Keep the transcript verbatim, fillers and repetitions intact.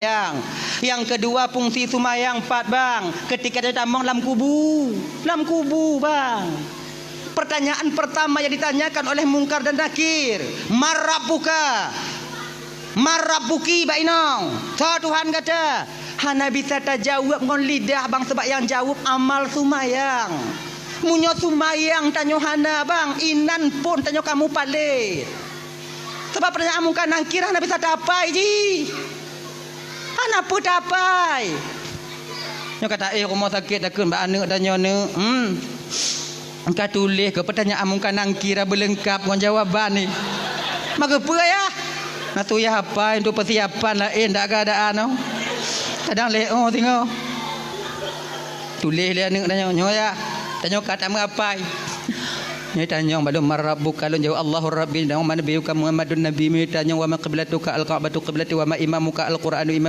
Yang, yang kedua, fungsi sumayang pat, bang. Ketika dia tamong lam kubu, lam kubu, bang. Pertanyaan pertama yang ditanyakan oleh Mungkar dan Nakir, "Man rabbuka? Man rabbuki, bak inong? Soe Tuhan gata?" Hana bisa tajaweueb ngon lidah, bang, sebab nyang jaweueb amal sumayang. Meunyoe sumayang tanyoe hana, bang, inan pun tanyoe kamoe palét. Sebab pertanyaan Mungkar Nakir hana bisa tapai jih. Hana peue tapai. Nyoe ka taéh rumoh sakét takheun bak aneuk tanyoe, "Neuk, hmm, ka tuléh keu pertanyaan Mungkar Nakir beulengkap ngon jawaban ni." Maka peue, Yah? Na tu Yah apai untuk persiapan laén dak keadaan nyoe. Kadang lé oh singoh. Tuléh lé aneuk tanyoe, nyoe, Yah. Tanyoe ka tameuapai. Nyoe tanyong bak lôn, "Man rabbuka?" Lôn jaweueb, "Allahu Rabbi, wa ma nabiyyuka Muhammadun Nabi." Nyoe tanyong, "Wa ma qiblatuka?" "Al-Ka'batu qiblati." "Wa ma imamuka?" "Al-Qur'anu imami."